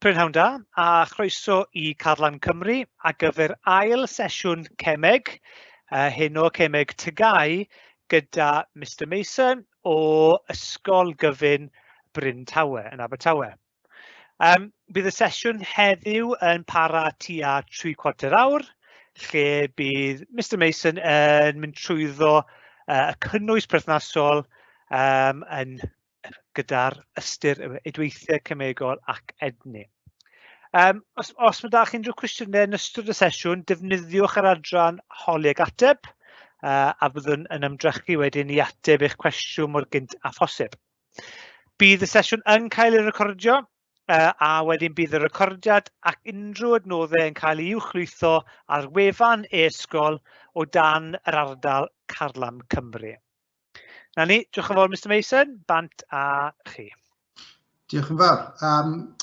Prynhawn da a chroeso i Carlam Cymru ar gyfer ail sesiwn cemeg, heno cemeg TGAU gyda Mister Mason o Ysgol Gyfun Bryn Tawe yn Abertawe. Bydd y sesiwn heddiw yn para tua 3/4 awr, lle bydd Mister Mason yn mynd trwyddo y cynnwys perthnasol yn gyda'r ystyr adweithiau cemegol ac egni. Os mae da chi unrhyw cwestiynau yn ystod y sesiwn, defnyddiwch yr adran holi ag ateb, a byddwn yn ymdrechu wedyn i ateb eich cwestiwn mor gynt â phosib. Bydd y sesiwn yn cael ei recordio, a wedyn bydd y recordiad ac unrhyw adnoddau yn cael ei uwchlwytho ar wefan e-sgol o dan yr ardal Carlam Cymru. Na ni, diolch yn fawr Mister Mason, bant a chi. Diolch yn fawr.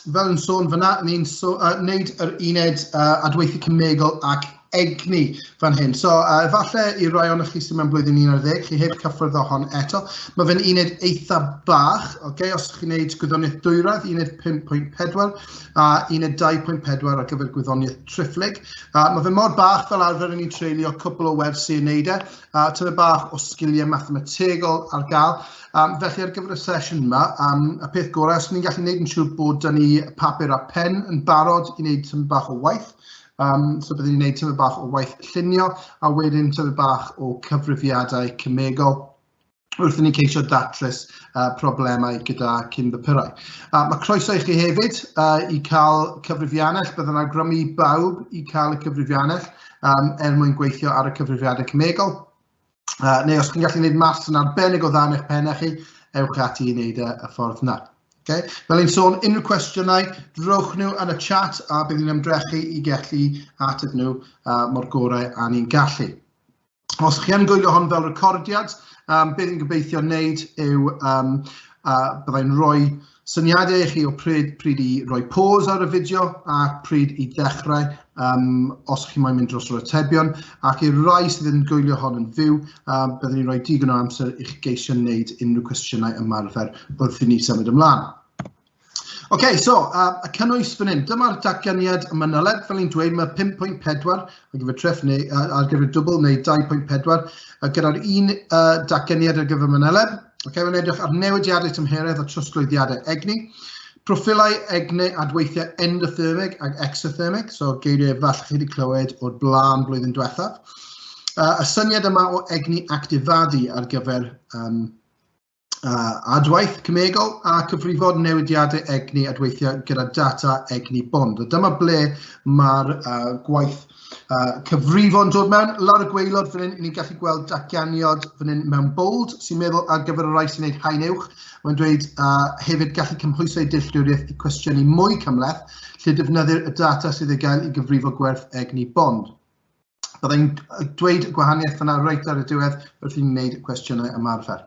Fel yn sôn fyna, ni'n wneud yr uned adweithio cemegol ac egni fan hyn. So, efallai i rai ohonoch chi sydd mewn blwyddyn 11, chi heb cyffwrdd â hon eto. Mae fe'n uned eitha bach, okay? Os chi'n gwneud gwyddoniaeth dwyradd, uned 5.4 a uned 2.4 ar gyfer gwyddoniaeth triphlyg. Mae fe mor bach fel arfer yn ni'n treulio cwpl o wersi yn neud e, a tymed bach o sgiliau mathemategol ar gael. Felly ar gyfer y sesiwn yma, y peth gorau, os ni'n gallu gwneud yn siŵr bod 'da ni papur a pen yn barod i wneud tymed bach o waith. So byddwn ni'n gwneud tymed bach o waith llunio a wedyn tymed bach o cyfrifiadau cemegol wrth i ni ceisio datrys problemau gyda cyn-bapurau. Mae croeso i chi hefyd i cael cyfrifiannell. Byddwn awgrymu i bawb i cael y cyfrifiannell er mwyn gweithio ar y cyfrifiadau cemegol. Neu os chi'n gallu gwneud maths yn arbennig o dda yn eich pennau chi, ewch ati i wneud y ffordd yna. Okay? Fel i'n sôn, unrhyw cwestiynau, rhowch nhw yn y chat a bydd ni'n ymdrechu i gallu ateb nhw mor gorau a ni'n gallu. Os chi yn gwylio hon fel recordiad, beth ni'n gobeithio wneud yw byddai'n rhoi syniadau i chi o pryd i roi pause ar y fideo a pryd i ddechrau, os chi moyn mynd dros yr atebion, ac i'r rai sydd yn gwylio hon yn fyw, byddwn ni'n rhoi digon o amser i chi geisio wneud unrhyw cwestiynau ymarfer wrth i ni symud ymlaen. Y cynnwys fan hyn, dyma'r datganiad y manyleb, fel ni'n dweud, mae 5.4 ar gyfer trefn neu ar gyfer dwbl neu 2.4, a gyda'r un datganiad ar gyfer manyleb. Mae'n edrych ar newidiadau tymheredd a trosglwyddiadau egni, proffilau egni adweithiau endothermig ac exothermig, so geiriau falle chi wedi clywed o'r blaen blwyddyn diwethaf. Y syniad yma o egni actifadu ar gyfer adwaith cemegol a cyfrifo newidiadau egni adweithiau gyda data egni bond. A dyma ble mae'r gwaith cyfrifo'n dod mewn. Lawr y gwaelod fan hyn, ni'n gallu gweld datganiad fan hyn mewn bold, sy'n meddwl ar gyfer y rhai sy'n gwneud haen uwch. Mae'n dweud hefyd gallu cymhwyso eu dealltwriaeth i cwestiynu mwy cymhleth, lle defnyddir y data sydd ei gael i gyfrifo gwerth egni bond. Byddai'n dweud y gwahaniaeth fyna reit ar y diwedd wrth i ni wneud cwestiynau ymarfer.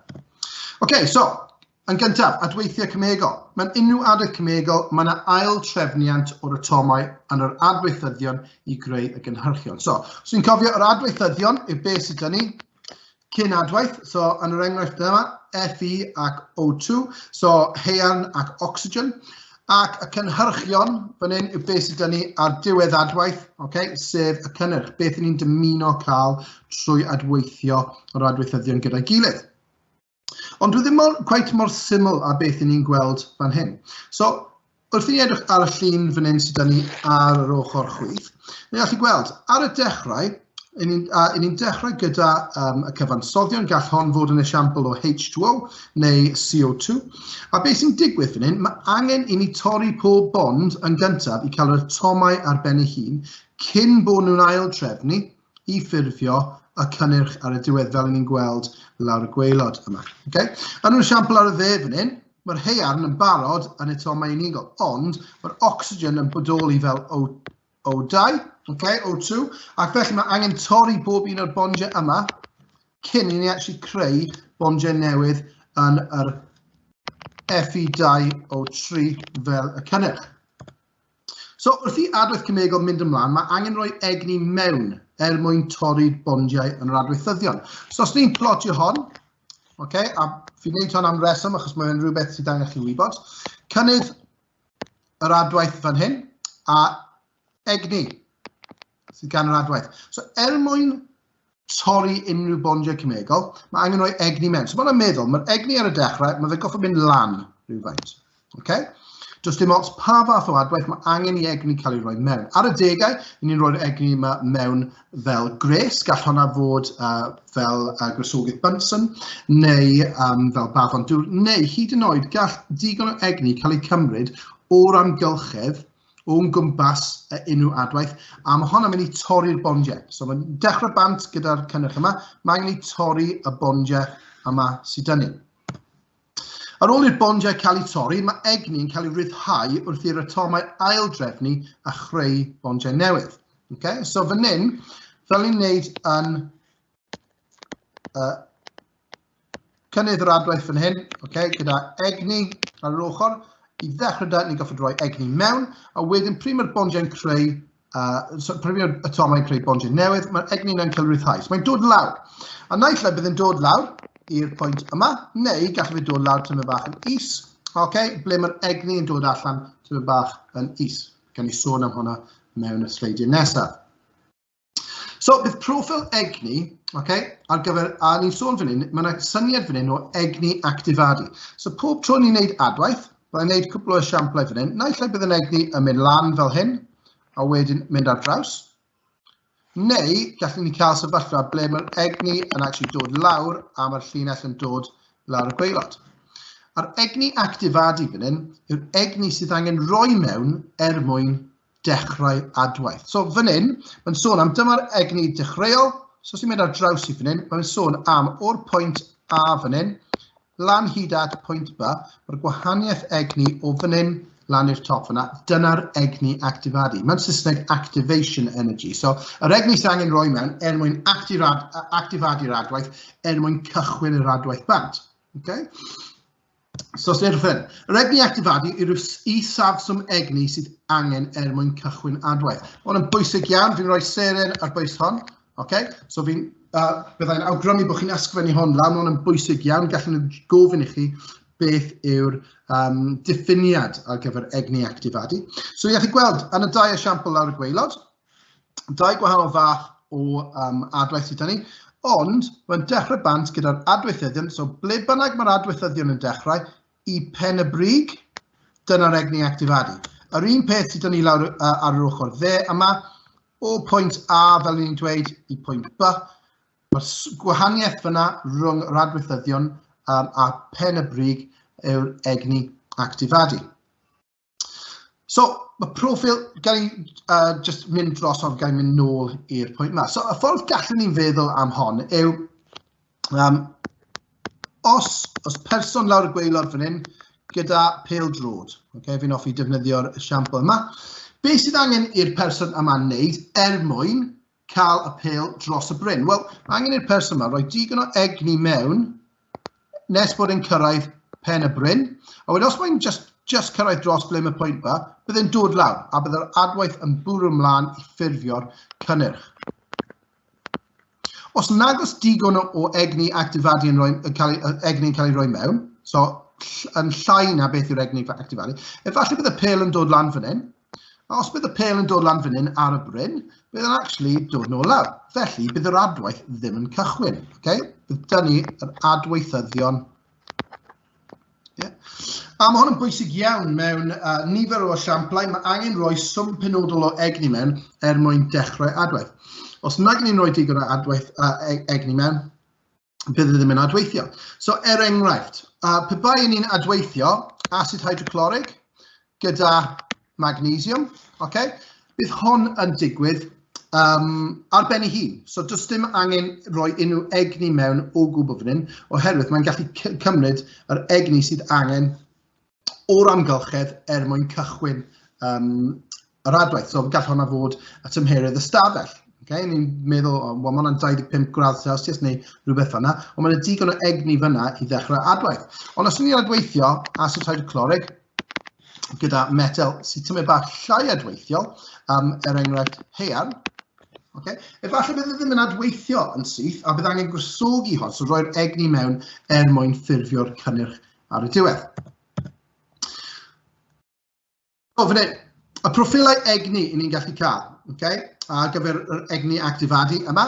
Yn gyntaf, adweithiau cemegol. Mewn unrhyw adwaith cemegol, mae yna ail trefniant o'r atomau yn yr adweithyddion i greu y gynhyrchion. So, os ni'n cofio, yr adweithyddion yw beth sydd 'da ni cyn adwaith. So, yn yr enghraifft yma, Fe ac O2, so haearn ac ocsigen. Ac y cynhyrchion fan hyn yw beth sydd 'da ni ar diwedd adwaith, okay, sef y cynnyrch, beth ni'n dymuno cael trwy adweithio yr adweithyddion gyda'i gilydd. Ond dwi ddim cweit mor syml â beth ni'n gweld fan hyn. So, wrth i ni edrych ar y llun fan hyn sydd 'da ni ar yr ochr chwith, ni'n gallu gweld ar y dechrau, i ni'n dechrau gyda y cyfansoddion, gall hon fod yn esiampl o H2O neu CO2. A beth sy'n digwydd fan hyn, mae angen i ni torri pob bond yn gyntaf i cael yr atomau ar ben ei hun cyn bod nhw'n ail trefnu i ffurfio y cynnyrch ar y diwedd fel ni'n gweld lawr y gwaelod yma. Okay? Yn yr esiampl ar y dde fan hyn, mae'r haearn yn barod yn atomau unigol, ond mae'r ocsigen yn bodoli fel O2, okay, O2, ac felly mae angen torri bob un o'r bondiau yma cyn i ni actually creu bondiau newydd yn yr Fe2O3 fel y cynnyrch. So, wrth i adwaith cemegol mynd ymlaen, mae angen rhoi egni mewn er mwyn torri'r bondiau yn yr adweithyddion. So, os ni'n plotio hon, okay, a fi'n gwneud hon am reswm achos mae'n rhywbeth sydd angen chi wybod, cynnydd yr adwaith fan hyn, a egni sydd gan yr adwaith. So er mwyn torri unrhyw bondiau cemegol, mae angen rhoi egni mewn. So mae'n meddwl, mae'r egni ar y dechrau, mae fe goffo mynd lan rhywfaint. Okay? Does dim ots pa fath o adwaith, mae angen i egni cael ei roi mewn. Ar y degau, ni'n rhoi'r egni yma mewn fel gres, gall hwnna fod fel gwresogydd Bunsen, neu fel baddon dŵr, neu hyd yn oed gall digon o egni cael ei cymryd o'r amgylchedd o'n gwmpas unrhyw adwaith, a mae hwnna'n mynd i torri'r bondiau. So mae'n dechrau bant gyda'r cynnyrch yma, mae angen i torri y bondiau yma sydd dyn ni. Ar ôl i'r bondiau cael eu torri, mae egni yn cael ei ryddhau wrth i'r atomau aildrefnu a chreu bondiau newydd. Okay? So fan hyn, fel ni'n wneud yn cynnydd yr adwaith fan hyn, okay, gyda egni ar yr ochr, i ddechrau da, ni'n goffod rhoi egni mewn, a wedyn pryd mae'r bondiau'n creu, so pryd mae'r atomau'n creu bondiau newydd, mae'r egni yna'n cael ei ryddhau. So mae'n dod lawr. A naill ai bydd yn dod lawr i'r pwynt yma, neu gallai fe dod lawr tymed bach yn is, okay, ble mae'r egni yn dod allan tymed bach yn is. Gan ni sôn am hwnna mewn y sleidiau nesaf. So, bydd proffil egni, okay, ar gyfer, a ni'n sôn fan hyn, mae yna syniad fan hyn o egni actifadu. So, pob tro ni'n neud adwaith, byddai'n neud cwpl o esiamplau fan hyn, naill ai bydd yn egni yn mynd lan fel hyn, a wedyn mynd ar draws, neu gallwn ni cael sefyllfa ble mae'r egni yn actually dod lawr a mae'r llinell yn dod lawr y gwaelod. A'r egni actifadu fan hyn yw'r egni sydd angen rhoi mewn er mwyn dechrau adwaith. So fan hyn, mae'n sôn am dyma'r egni dechreuol, so os ni'n mynd ar draws i fan hyn, mae'n sôn am o'r pwynt A fan hyn, lan hyd at pwynt B, mae'r gwahaniaeth egni o fan hyn lan i'r top fyna, dyna'r egni actifadu. Mae'n Saesneg activation energy. So yr egni sydd angen rhoi mewn er mwyn actifadu'r adwaith, er mwyn cychwyn yr adwaith bant. Okay? So, os edrych yn, yr egni actifadu yw'r isafswm egni sydd angen er mwyn cychwyn adwaith. Mae hwn yn bwysig iawn, fi'n rhoi seren ar bwys hon. Okay? So fi'n, byddai'n awgrymu bod chi'n ysgrifennu hwn lan, mae hwn yn bwysig iawn, gallwn nhw gofyn i chi beth yw'r diffiniad ar gyfer egni actifadu. So i allu gweld, yn y dau esiampl lawr y gwaelod, dau gwahanol fath o adwaith sydd 'da ni, ond mae'n dechrau bant gyda'r adweithyddion, so ble bynnag mae'r adweithyddion yn dechrau, i pen y brig, dyna'r egni actifadu. Yr un peth sydd 'da ni lawr ar yr ochr dde yma, o pwynt A, fel ni'n dweud, i pwynt B, mae'r gwahaniaeth fyna rhwng yr adweithyddion a pen y brig yw'r egni actifadu. So, mae proffil, gael i just mynd dros ond gael mynd nôl i'r pwynt yma. So, y ffordd gallwn ni'n feddwl am hon yw, os person lawr y gwaelod fan hyn gyda pêl-droed, okay, fi'n hoffi defnyddio'r esiampl yma, beth sydd angen i'r person yma wneud er mwyn cael y pêl dros y bryn? Wel, mae angen i'r person yma roi digon o egni mewn nes bod e'n cyrraedd pen y bryn. A wedyn os mae'n just cyrraedd dros ble mae pwynt ba, bydd e'n dod lawr a bydd yr adwaith yn bwrw ymlaen i ffurfio'r cynnyrch. Os nag oes digon o egni actifadu yn rhoi, yn cael ei, egni yn cael ei roi mewn, so yn llai na beth yw'r egni actifadu, efallai bydd y pêl yn dod lan fan hyn. A os bydd y pêl yn dod lan fan hyn ar y bryn, bydd yn actually dod nôl lawr. Felly, bydd yr adwaith ddim yn cychwyn. Okay? Bydd dyn ni yr adweithyddion. Yeah. A mae hwn yn bwysig iawn mewn nifer o esiamplau. Mae angen rhoi swm penodol o egni mewn er mwyn dechrau adwaith. Os nag ni'n rhoi digon o adwaith, egni mewn, bydd e ddim yn adweithio. So, er enghraifft, pe bai ni'n adweithio asid hydroclorig gyda magnesium, okay, bydd hon yn digwydd ar ben ei hun. So, does dim angen rhoi unrhyw egni mewn o gwbl fan hyn, oherwydd mae'n gallu cymryd yr egni sydd angen o'r amgylchedd er mwyn cychwyn yr adwaith. So, gall hwnna fod y tymheredd ystafell. Okay? Ni'n meddwl, oh, well, mae hwnna'n 25 gradd Celsius neu rhywbeth fyna, ond mae'n digon o egni fyna i ddechrau adwaith. Ond os ni'n adweithio asid hydroclorig gyda metel sydd tymed bach llai adweithiol, er enghraifft haearn, okay? Efallai bydd e ddim yn adweithio yn syth a bydd angen gwresogi hon, so rhoi'r egni mewn er mwyn ffurfio'r cynnyrch ar y diwedd. Fan hyn, y proffilau egni i ni'n gallu cael, okay, ar gyfer yr egni actifadu yma,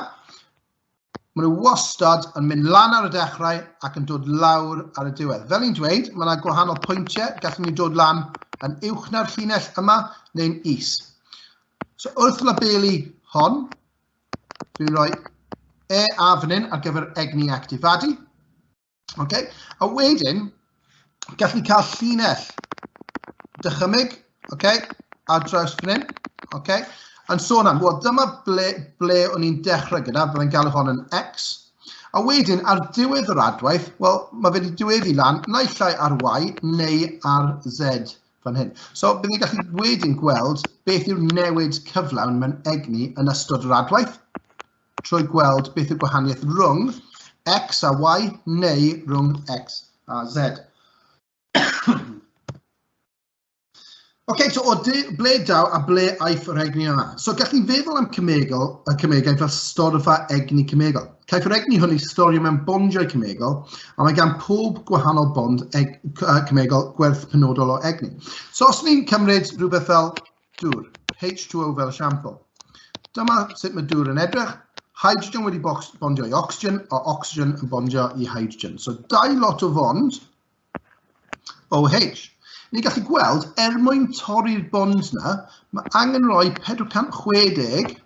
maen nhw wastad yn mynd lan ar y dechrau ac yn dod lawr ar y diwedd. Fel ni'n dweud, mae yna gwahanol pwyntiau, gallwn ni dod lan yn uwch na'r llinell yma neu'n is. So wrth labelu hon, dwi'n rhoi E a fan hyn ar gyfer egni actifadu. Okay? A wedyn, gallu cael llinell dychymyg, okay, ar draws fan hyn, okay, yn sôn am, wel, dyma ble o'n i'n dechrau gyda, byddai'n galw hon yn X. A wedyn, ar diwedd yr adwaith, wel, mae fe wedi diweddu lan, naill ai ar Y neu ar Z fan hyn. So, byddwn ni'n gallu wedyn gweld beth yw'r newid cyflawn mewn egni yn ystod yr adwaith, trwy gweld beth yw'r gwahaniaeth rhwng X a Y neu rhwng X a Z. OK, so o ble daw a ble aiff yr egni yma? So gallwn ni feddwl am cemegol, y cemegau fel storfa egni cemegol. Caiff yr egni hwn ei storio mewn bondiau cemegol, a mae gan pob gwahanol bond cemegol gwerth penodol o egni. So os ni'n cymryd rhywbeth fel dŵr, H2O fel esiampl, dyma sut mae dŵr yn edrych. Hydrogen wedi bondio i oxygen, a oxygen yn bondio i hydrogen. So dau lot o fond OH. Ni'n gallu gweld, er mwyn torri'r bond na, mae angen rhoi 460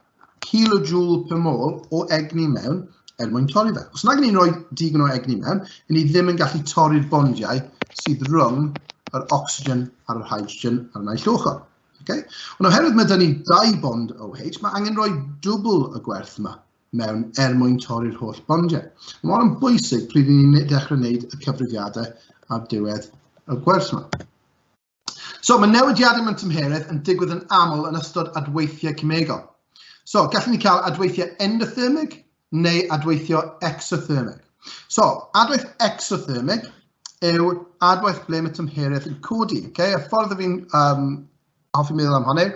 kilojoule per mole o egni mewn er mwyn torri fe. Os nag ni'n rhoi digon o egni mewn, ni ddim yn gallu torri'r bondiau sydd rhwng yr oxygen a'r hydrogen ar y naill ochr. Okay? Ond oherwydd mae dyn ni dau bond OH, mae angen rhoi dwbl y gwerth yma mewn er mwyn torri'r holl bondiau. Mae hwn yn bwysig pryd ni'n dechrau wneud y cyfrifiadau ar diwedd y gwers yma. So, mae newidiadau mewn tymheredd yn digwydd yn aml yn ystod adweithiau cemegol. So, gallwn ni cael adweithiau endothermig neu adweithio exothermig. So, adwaith exothermig yw adwaith ble mae tymheredd yn codi. Okay? Y ffordd fi'n hoffi meddwl am hon yw,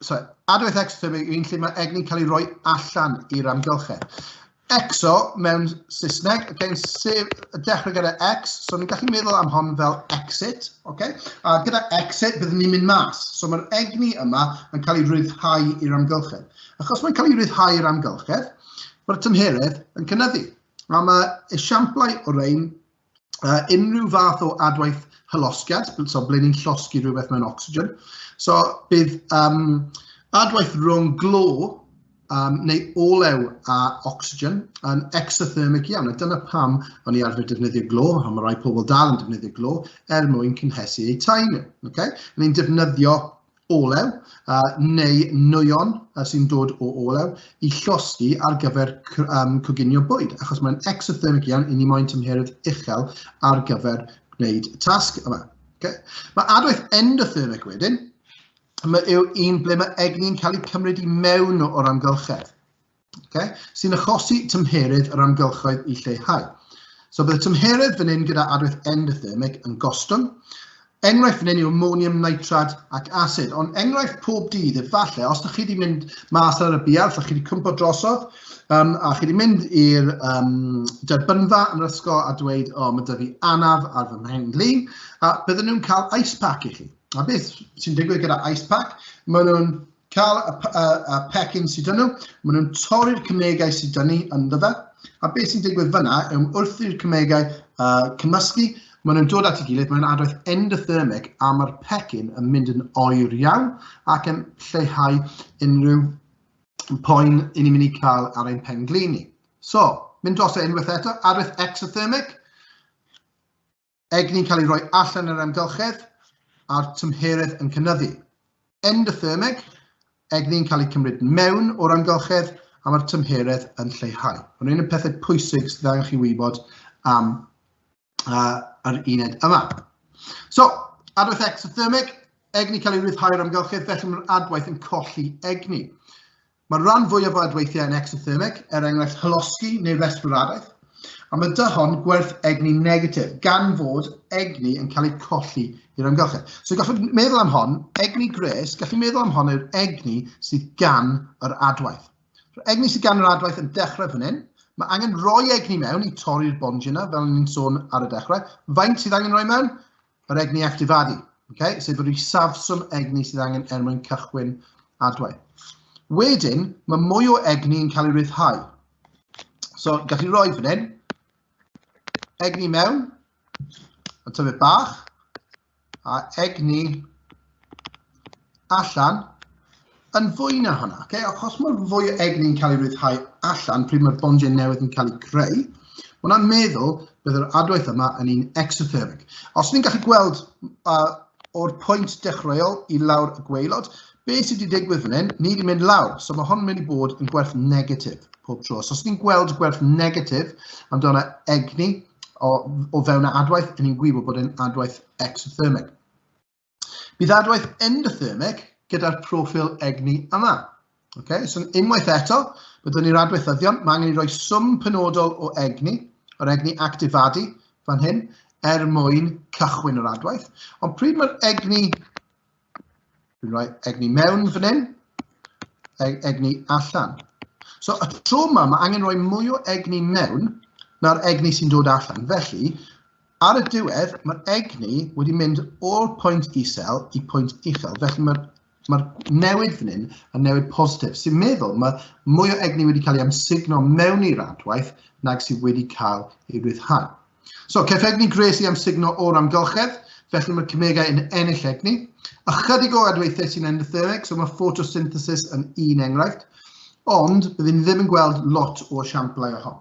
so, adwaith exothermig yw un lle mae egni'n cael ei roi allan i'r amgylchedd. Exo mewn Saesneg, okay, sef dechrau gyda X, so ni'n gallu meddwl am hon fel exit, okay? A gyda exit byddwn ni'n mynd mas, so mae'r egni yma yn cael ei ryddhau i'r amgylchedd. Achos mae'n cael ei ryddhau i'r amgylchedd, mae'r tymheredd yn cynyddu. A mae esiamplau o rein unrhyw fath o adwaith hylosgiad, so ble ni'n llosgi rhywbeth mewn oxygen. So bydd adwaith rhwng glo neu olew a oxygen yn exothermic iawn. A dyna pam o'n i arfer defnyddio glo, a mae rai pobl dal yn defnyddio glo, er mwyn cynhesu eu tai nhw. Okay? Ni'n defnyddio olew neu nwyon sy'n dod o olew i llosgi ar gyfer coginio bwyd, achos mae'n exothermic iawn i ni moyn tymheredd uchel ar gyfer gwneud y tasg yma. Okay? Mae adwaith endothermic wedyn, yw un ble mae egni'n cael ei cymryd i mewn o'r amgylchedd. Okay? Sy'n achosi tymheredd yr amgylchoedd i lleihau. So bydd y tymheredd fan hyn gyda adwaith endothermic yn gostwng. Enghraifft fan hyn yw ammonium nitrad ac acid, ond enghraifft pob dydd efallai, os ydych chi wedi mynd mas ar y buarth, a chi wedi cwmpo drosodd, a chi wedi mynd i'r derbynfa yn yr ysgol a dweud, o, mae 'da fi anaf ar fy mhen-glin, a bydden nhw'n cael ice pack i chi. A beth sy'n digwydd gyda ice pack? Maen nhw'n cael y pecyn sydd 'da nhw, maen nhw'n torri'r cemegau sydd 'da ni ynddo fe, a beth sy'n digwydd fyna yw wrth i'r cemegau cymysgu, maen nhw'n dod at ei gilydd, mae'n adwaith endothermic a mae'r pecyn yn mynd yn oer iawn ac yn lleihau unrhyw poen i ni'n mynd i cael ar ein pen-glin ni. So, mynd dros e unwaith eto, adwaith exothermic, egni'n cael ei roi allan yr amgylchedd a'r tymheredd yn cynyddu. Endothermic, egni'n cael ei cymryd mewn o'r amgylchedd a mae'r tymheredd yn lleihau. Mae'n un o'r pethau pwysig sydd angen chi wybod am yr uned yma. So, adwaith exothermic, egni cael ei ryddhau o'r amgylchedd, felly mae'r adwaith yn colli egni. Mae rhan fwyaf o adweithiau yn exothermic, er enghraifft hylosgi neu resbiradaeth, a mae dy hon gwerth egni negatif, gan fod egni yn cael ei colli i'r amgylchedd. So gallwch meddwl am hon, egni gres, gallwch meddwl am hon yw'r egni sydd gan yr adwaith. So, egni sydd gan yr adwaith yn dechrau fan hyn, mae angen rhoi egni mewn i torri'r bondiau yna, fel ni'n sôn ar y dechrau. Faint sydd angen rhoi mewn? Yr egni actifadu. Okay? Sef yr isafswm egni sydd angen er mwyn cychwyn adwaith. Wedyn, mae mwy o egni yn cael ei ryddhau. So, gallu rhoi fan hyn, egni mewn, yn tyfu bach, a egni allan yn fwy na hwnna. Okay? Achos mae fwy o egni'n cael ei ryddhau allan pryd mae'r bondiau newydd yn cael eu creu, mae hwnna'n meddwl bydd yr adwaith yma yn un exothermic. Os ni'n gallu gweld o'r pwynt dechreuol i lawr y gwaelod, beth sydd wedi digwydd fan hyn, ni wedi mynd lawr. So mae hwn yn mynd i bod yn gwerth negatif pob tro. So os ni'n gweld gwerth negatif amdano egni o fewn y adwaith, ni'n gwybod bod e'n adwaith exothermic. Bydd adwaith endothermic gyda'r proffil egni yma. Okay? So unwaith eto, byddwn ni'r adweithyddion, mae angen i roi swm penodol o egni, o'r egni actifadu fan hyn, er mwyn cychwyn yr adwaith. Ond pryd mae'r egni, dwi'n rhoi egni mewn fan hyn, egni allan. So y tro yma, mae angen rhoi mwy o egni mewn na'r egni sy'n dod allan. Felly, ar y diwedd, mae'r egni wedi mynd o'r pwynt isel i pwynt uchel. Felly mae'r newid fan hyn yn newid positif, sy'n meddwl mae mwy o egni wedi cael ei amsugno mewn i'r adwaith nag sydd wedi cael ei ryddhau. So, caiff egni gres ei amsugno o'r amgylchedd, felly mae'r cemegau yn ennill egni. Ychydig o adweithiau sy'n endothermic, so mae photosynthesis yn un enghraifft, ond byddwn ni ddim yn gweld lot o esiamplau o hon.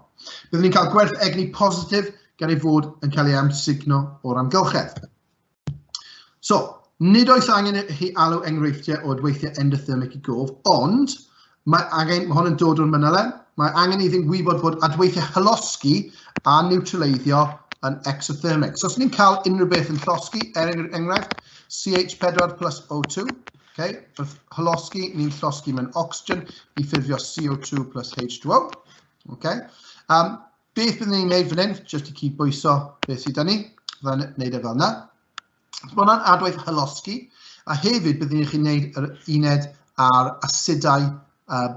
Byddwn ni'n cael gwerth egni positif gan ei fod yn cael ei amsugno o'r amgylchedd. So, nid oes angen i chi alw enghreifftiau o adweithiau endothermic i gof, ond mae angen, mae hwn yn dod o'r manylen, mae angen iddyn gwybod bod adweithiau hylosgi a niwtraleiddio yn exothermic. So, os ni'n cael unrhyw beth yn llosgi, er enghraifft, CH4 plus O2, okay, wrth hylosgi, ni'n llosgi mewn oxygen i ffurfio CO2 plus H2O. Okay. Beth byddwn ni'n gwneud fan hyn, jyst i cydbwyso beth sydd 'da ni, byddai'n gwneud e fel yna. So, mae hwnna'n adwaith hylosgi, a hefyd byddwn ni'n gwneud yr uned ar asidau,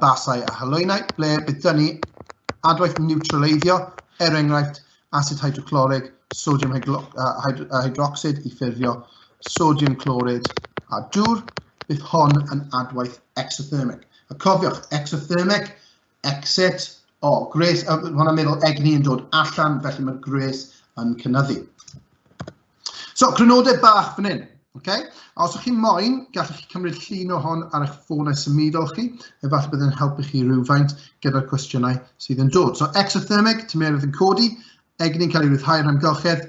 basau a halwynau, ble bydd 'da ni adwaith niwtraleiddio, er enghraifft, acid hydroclorig, sodium hydroxide i ffurfio sodium chloride a dŵr, bydd hon yn adwaith exothermic. A cofiwch, exothermic, exit, o, gwres, hwnna'n meddwl egni yn dod allan, felly mae gwres yn cynyddu. So, crynodeb bach fan hyn. Okay? A os ydych chi'n moyn, gallwch chi cymryd llun o hon ar eich ffonau symudol chi, efallai bydd yn helpu chi rhywfaint gyda'r cwestiynau sydd yn dod. So, exothermic, tymeredd yn codi, egni'n cael ei ryddhau i'r amgylchedd,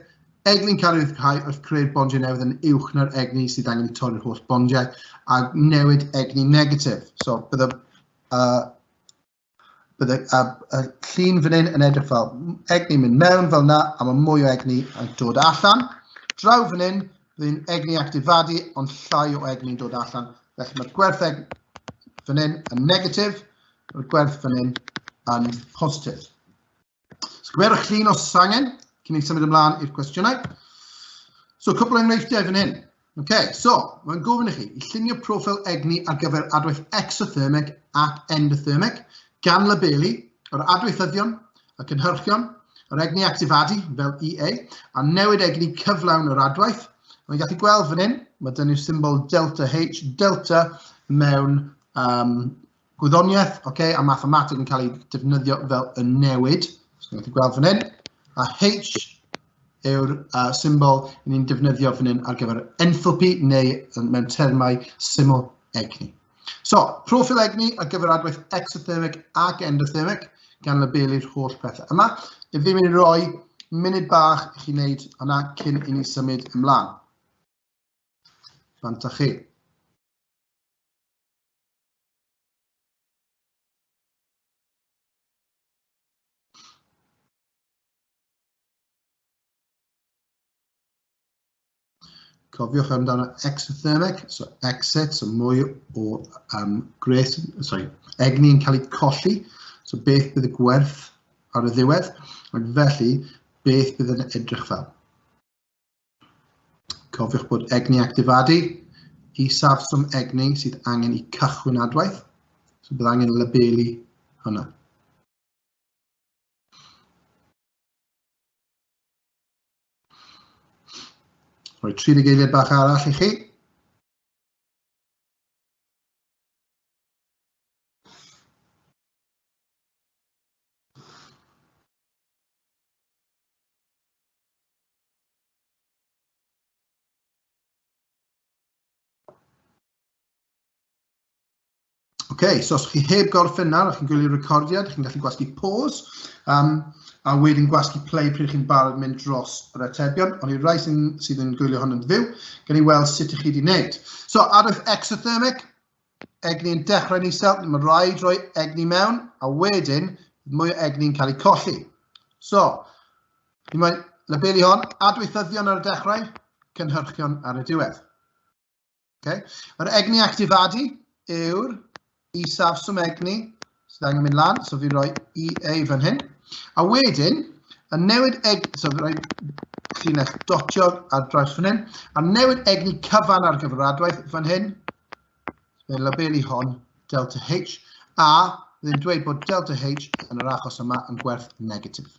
egni'n cael ei ryddhau wrth creu'r bondiau newydd yn uwch na'r egni sydd angen i torri'r holl bondiau, a newid egni negatif. So, bydde y llun fan hyn yn edrych fel egni mynd mewn fel yna, a mae mwy o egni yn dod allan. Draw fan hyn, bydd egni actifadu, ond llai o egni'n dod allan. Felly mae'r gwerth fan hyn yn negatif, mae'r gwerth fan hyn yn positif. So gymerwch llun os oes angen, cyn i ni symud ymlaen i'r cwestiynau. So, cwpl o enghreifftiau fan hyn. Okay, so, mae'n gofyn i chi i llunio proffil egni ar gyfer adwaith exothermic ac endothermic gan labelu yr adweithyddion, y cynhyrchion, yr egni actifadu fel EA, a newid egni cyflawn yr adwaith. Mae'n gallu gweld fan hyn, mae dyn ni'r symbol delta H, delta mewn gwyddoniaeth, okay, a mathemateg yn cael ei defnyddio fel y newid. So, ni'n gallu gweld fan hyn. A H yw'r symbol ni'n defnyddio fan hyn ar gyfer enthalpy neu mewn termau syml egni. So, proffil egni ar gyfer adwaith exothermic ac endothermic gan labelu'r holl pethau yma. Fi ddim yn rhoi munud bach i chi wneud hwnna cyn i ni symud ymlaen. Bant â chi. Cofiwch amdano exothermic, so exit, so mwy o gwres, sorry, egni yn cael ei colli, so beth bydd y gwerth ar y ddiwedd, ac felly beth bydd yn edrych fel. Cofiwch bod egni actifadu, isafswm egni sydd angen i cychwyn adwaith, so bydd angen labelu hwnna. Rhoi 30 eiliad bach arall i chi. OK, so os chi heb gorffen nawr, a chi'n gwylio'r recordiad, chi'n gallu gwasgu pause, a wedyn gwasgu play pryd chi'n barod mynd dros yr atebion. Ond i rai sydd yn gwylio hwn yn fyw, gan i weld sut ych chi wedi wneud. So, adwaith exothermic, egni yn dechrau'n isel, mae rhaid rhoi egni mewn, a wedyn mwy o egni'n cael ei colli. So, ni mae'n labelu hon, adweithyddion ar y dechrau, cynhyrchion ar y diwedd. Okay. Yr egni actifadu yw'r isafswm egni sydd angen mynd lan, so fi'n rhoi EA fan hyn. A wedyn, y newid egni, so fi'n rhoi llinell dotiog ar draws fan hyn, a newid egni cyfan ar gyfer yr adwaith fan hyn, fe'n labelu hon delta H, a bydd dweud bod delta H yn yr achos yma yn gwerth negatif.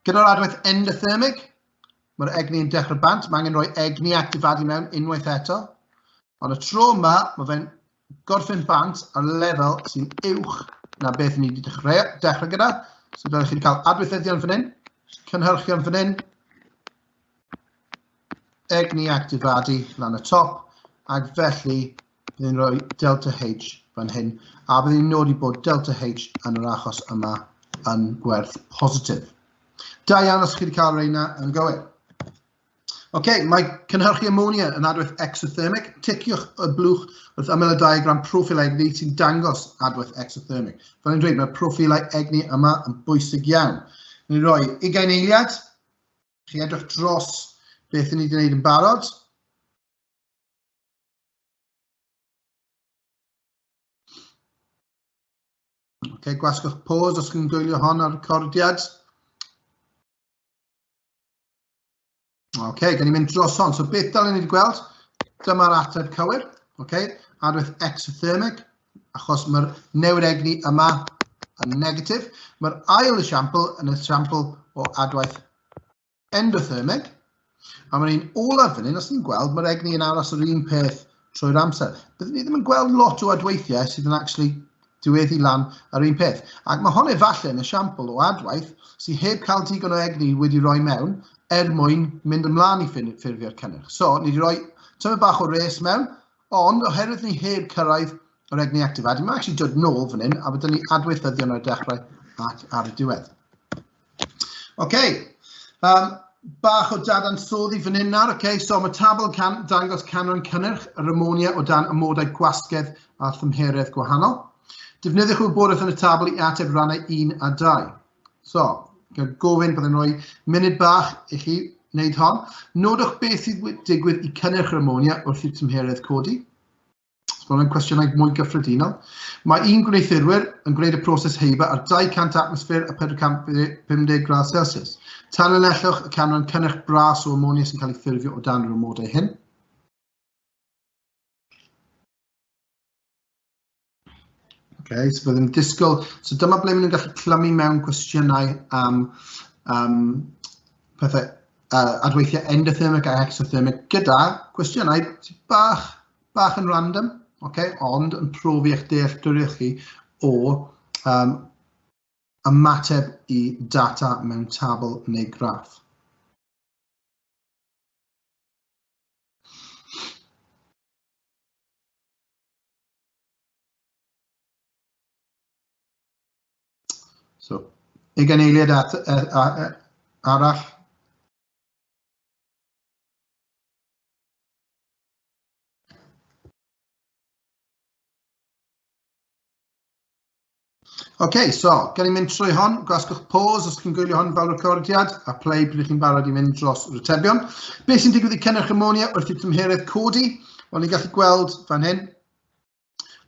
Gyda'r adwaith endothermic, mae'r egni yn dechrau bant, mae angen rhoi egni actifadu mewn unwaith eto. Ond y tro yma, mae fe'n gorffen bant ar lefel sy'n uwch na beth ni wedi dechrau gyda. So dylech chi wedi cael adweithyddion fan hyn, cynhyrchion fan hyn, egni actifadu lan y top, ac felly bydd ni'n rhoi delta H fan hyn, a bydd ni'n nodi bod delta H yn yr achos yma yn gwerth positif. Da iawn os chi wedi cael reina yn gywir. OK, mae cynhyrchu ammonia yn adwaith exothermic. Ticiwch y blwch wrth ymyl y diagram proffil egni sy'n dangos adwaith exothermic. Fel ni'n dweud, mae'r proffilau egni yma yn bwysig iawn. Ni'n rhoi 20 eiliad. Chi edrych dros beth ni wedi gwneud yn barod. OK, gwasgwch pause os chi'n gwylio hon ar recordiad. OK, gan i mynd dros hon. So beth dylen ni wedi gweld? Dyma'r ateb cywir. OK, adwaith exothermic, achos mae'r newid egni yma yn negatif. Mae'r ail esiampl yn esiampl o adwaith endothermic, a mae'n un olaf fan hyn, os ni'n gweld, mae'r egni yn aros yr un peth trwy'r amser. Byddwn ni ddim yn gweld lot o adweithiau sydd yn actually diweddu lan ar un peth. Ac mae hon efallai yn esiampl o adwaith sydd heb cael digon o egni wedi rhoi mewn er mwyn mynd ymlaen i ffurfio'r cynnyrch. So, ni wedi rhoi tymed bach o res mewn, ond oherwydd ni heb cyrraedd yr egni actifadu, mae'n actually dod nôl fan hyn, a byddwn ni adweithyddion ar y dechrau ac ar y diwedd. OK, bach o dadansoddi fan hyn nawr. OK, so mae tabl yn dangos canran cynnyrch yr amonia o dan amodau gwasgedd a thymheredd gwahanol. Defnyddiwch wybodaeth yn y tabl i ateb rannau 1 a 2. So, gofyn byddai'n rhoi munud bach i chi wneud hon. Nodwch beth sydd digwydd i cynnyrch yr amonia wrth i'r tymheredd codi. So mae hwnna'n cwestiynau mwy gyffredinol. Mae un gwneuthurwyr yn gwneud y proses heiba ar 200 atmosffer a 450 gradd Celsius. Tanlinellwch y canran cynnyrch bras o amonia sy'n cael ei ffurfio o dan yr amodau hyn. Okay, so byddwn ni'n disgwyl, so dyma ble maen nhw'n gallu clymu mewn cwestiynau am pethau adweithiau endothermic a exothermic gyda cwestiynau bach yn random, okay, ond yn profi eich dealltwriaeth chi o ymateb i data mewn tabl neu graff. So, 20 eiliad arall. OK, so, gan i mynd trwy hon, gwasgwch pause os chi'n gwylio hon fel recordiad, a play pryd chi'n barod i mynd dros yr atebion. Beth sy'n digwydd i cynnyrch amonia wrth i'r tymheredd codi? Wel, ni'n gallu gweld fan hyn.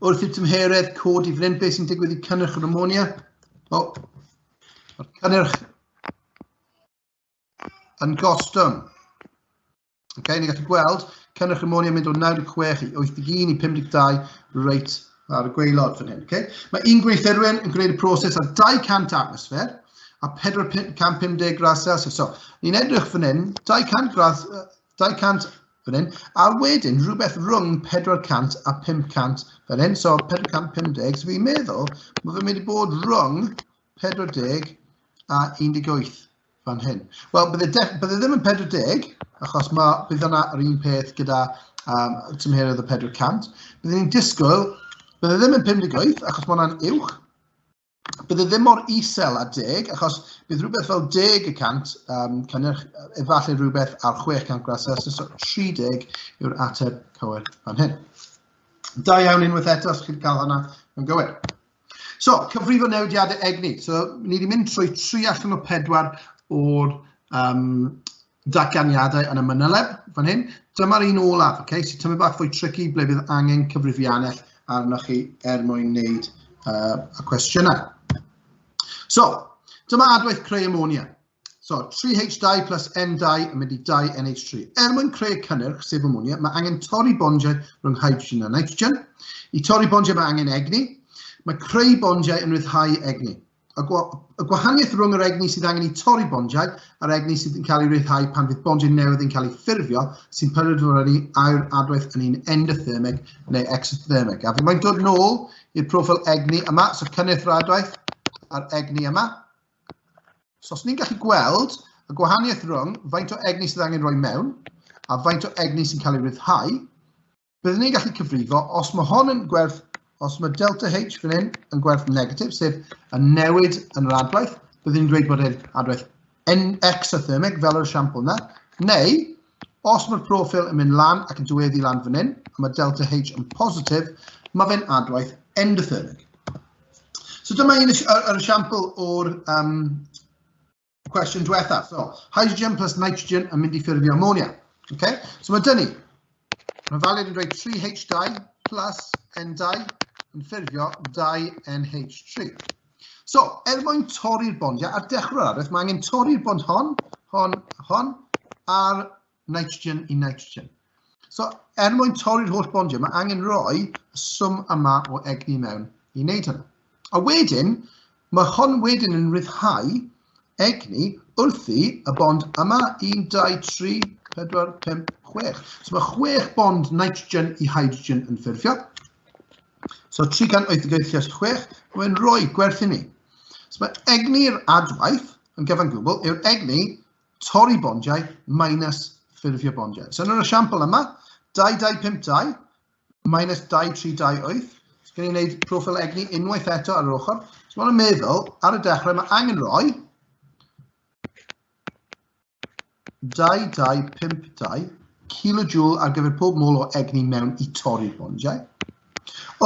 Wrth i'r tymheredd codi fan hyn, beth sy'n digwydd i cynnyrch yr amonia? O, mae'r cynnyrch yn gostwng. Okay, ni'n gallu gweld cynnyrch amonia mynd o 96 i 81 i 52 reit ar y gwaelod fan hyn. Okay? Mae un gweithredwyr yn gwneud y proses ar 200 atmosffer a 450 gradd Celsius. So, ni'n edrych fan hyn, 200 gradd, 200 fan hyn, a wedyn rhywbeth rhwng 400 a 500 fan hyn, so 450, so fi'n meddwl mae fe'n mynd i bod rhwng 40 a 18 fan hyn. Wel, bydde, bydde ddim yn 40, achos mae, bydd yna yr un peth gyda tymheredd y 400. Bydde ni'n disgwyl, bydde ddim yn 58, achos mae hwnna'n uwch. Bydde ddim mor isel a 10, achos bydd rhywbeth fel 10% cynnyrch, efallai rhywbeth ar 600 gradd Celsius, so 30 yw'r ateb cywir fan hyn. Da iawn unwaith eto, os chi'n cael hwnna yn gywir. So, cyfrifo newidiadau egni. So, ni wedi mynd trwy 3 allan o 4 o'r datganiadau yn y manyleb fan hyn. Dyma'r un olaf, okay? So, tymed bach fwy tricky ble bydd angen cyfrifiannell arnoch chi er mwyn wneud y cwestiynau. So, dyma adwaith creu amonia. So, 3H2 plus N2 yn mynd i 2NH3. Er mwyn creu cynnyrch, sef amonia, mae angen torri bondiau rhwng hydrogen a nitrogen. I torri bondiau mae angen egni. Mae creu bondiau yn rhyddhau egni. Y gwahaniaeth rhwng yr egni sydd angen i torri bondiau a'r egni sydd yn cael ei ryddhau pan fydd bondiau newydd yn cael ei ffurfio sy'n penderfynu a yw'r adwaith yn un endothermig neu exothermig. A fi mae'n dod nôl i'r proffil egni yma, so cynnyrch yr adwaith a'r egni yma. So os ni'n gallu gweld y gwahaniaeth rhwng faint o egni sydd angen rhoi mewn a faint o egni sy'n cael ei ryddhau, byddwn ni'n gallu cyfrifo os mae hon yn gwerth, os mae delta H fan hyn yn gwerth negatif, sef y newid yn yr adwaith, byddwn ni'n dweud bod e'n adwaith exothermic, fel yr esiampl yna, neu os mae'r proffil yn mynd lan ac yn diweddu lan fan hyn, a mae delta H yn positif, mae fe'n adwaith endothermic. So dyma un yr esiampl o'r cwestiwn diwethaf. So, hydrogen plus nitrogen yn mynd i ffurfio ammonia. Okay? So mae dyn ni. Mae falid yn dweud 3H2 plus N2 yn ffurfio 2NH3. So, er mwyn torri'r bondiau, ar dechrau'r arall, mae angen torri'r bond hon, hon, hon, a'r nitrogen i nitrogen. So, er mwyn torri'r holl bondiau, mae angen rhoi y swm yma o egni mewn i wneud hynny. A wedyn, mae hon wedyn yn rhyddhau egni wrthi y bond yma, 1, 2, 3, 4, 5, 6. So mae 6 bond nitrogen i hydrogen yn ffurfio. So 388 lles 6, mae'n rhoi gwerth i ni. So mae egni'r adwaith yn gyfan gwbl yw'r egni torri bondiau minus ffurfio bondiau. So yn yr esiampl yma, 2252 minus 2328. So gen i wneud proffil egni unwaith eto ar yr ochr. So mae'n meddwl, ar y dechrau mae angen rhoi 2252 kilojoule ar gyfer pob mol o egni mewn i torri'r bondiau.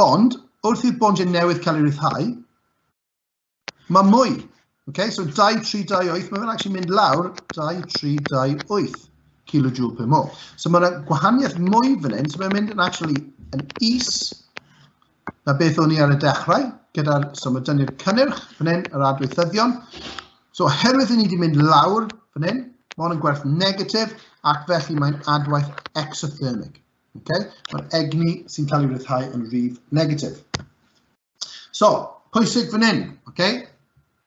Ond, wrth i'r bondiau newydd cael ei ryddhau, mae mwy. Okay, so 2, 3, 2, 8, mae fe'n actually mynd lawr 2, 3, 2, 8 kilojoule per mole. So mae'n gwahaniaeth mwy fan hyn, so mae'n mynd yn actually yn is na beth o'n i ar y dechrau, gyda'r, so mae dynnu'r cynnyrch fan hyn, yr adweithyddion. So oherwydd ni wedi mynd lawr fan hyn, mae hwn yn gwerth negatif, ac felly mae'n adwaith exothermic. Okay? Mae'r egni sy'n cael ei ryddhau yn rif negatif. So, pwysig fan hyn, okay?